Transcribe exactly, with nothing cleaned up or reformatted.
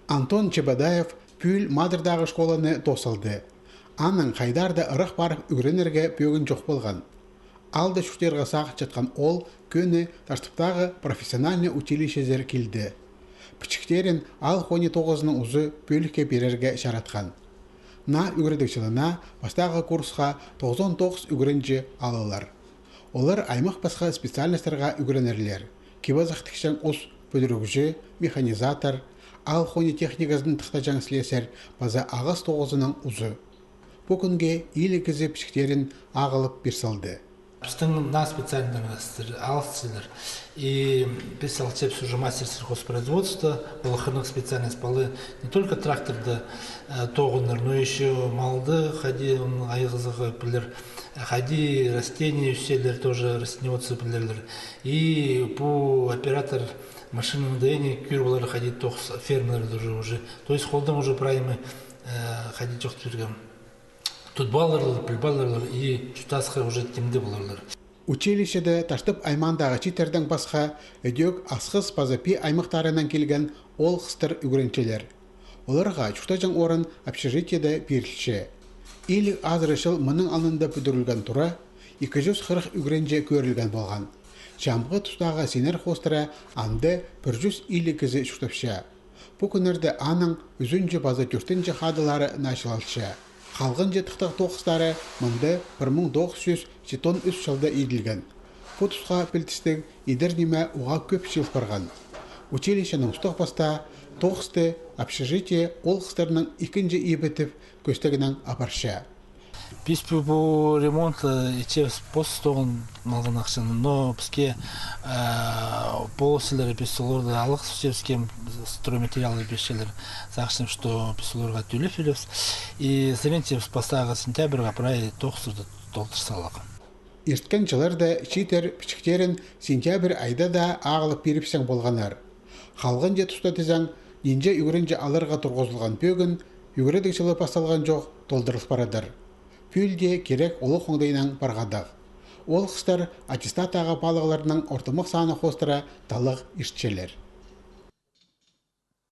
Антон Чебодаев пӱӱл Мадардағы школаны тоос салды. Аның хайдар даа ырах парып ӱгренерге пӧгін чох полған. Аалда чуртирға сағынчатхан оол кӧні Таштыптағы профессиональный училищезер килді. Пічіктерін аал хонии тоғызының узы пӱӱлікке пирерге чаратхан. Наа ӱгредіг чылына пастағы курсха тоғызон тоғыс ӱгренҷі алылар. Олар аймах пасха специальностьтарға ӱгренерлер: кип-азах тікчең ус пӱдірігҷі, механизатор, аал хонии техниказын тыхтаҷаң слесарь паза ағас тоғызының узы. Пу кӱнге илиг кізі пічіктерін ағылып пир салды. Пістің наа специальностьтар алыстылар. И піс алчабыс уже мастер сельхозпроизводства, ол хынығ специальность паллах, не только тракторда, э, тоғынар, но ещё малды хайди он айғызарға пілер, хайди растение ӧсчелер, тоже растениеводство пілерлер. И пу оператор машинного доения кӧр полар хайди тоғыс фермаларда уже, уже. То есть холдаң уже прай ниме, э, хайди чоохтирға, тут поларлар, піл поларлар и чуртасха уже тимде поларлар. Училищеде Таштып аймаандағы чииттердең пасха ідӧк Асхыс паза Пии аймахтарынаң килген оол-хыстар ӱгренчелер. Оларға чуртаҷаң орын общежитиеде пирілче. Илиг азыра чыл мының алнында пӱдірілген тура, ікі чӱс хырых ӱгренҷі кӧрілген полған. Чамғы тустағы синнер хоостыра анда пір чӱс илиг кізі чуртапча. Пу кӱннерде аның ӱзінҷі паза тӧртінҷі хадылары начылалча. Халғанҷы тыхтағ тоғыстары мында пір муң тоғыс чӱс читон ӱс чылда иділген. Пу тусха пілдістіг идер ниме уғаа кӧп чыыл парған. Училищенің устағ-пастаа тоғысты общежитие оол-хыстарның ікінҷі ибі тіп кӧстегнең апарча. Піс пу, пу ремонт, э, итчебіс пос тоғын алған ахчанаң, но піске, э, полысчалар, піс оларны алғыс итчебіс, кем стройматериаллар пирчелер. Сағынчам, что піс оларға тӧлеп пирербіс. И сірер итчебіс пастағы сентябрьға прай тоғыстарды толдыр саларға. Ирткен чылларда чииттер пічіктерін сентябрь айда даа ағылып пирібісчең полғаннар. Халғанҷы туста тізең, нинҷе ӱгренҷі аларға турғызылған пӧгін, ӱгредіг чылы пасталған чох, толдырыл парадыр. Пӱӱл дее кирек олох оңдайнаң парғадығ. Оол-хыстар аттестаттағы палығларның ортымах саны хоостыра таллағ иртчелер.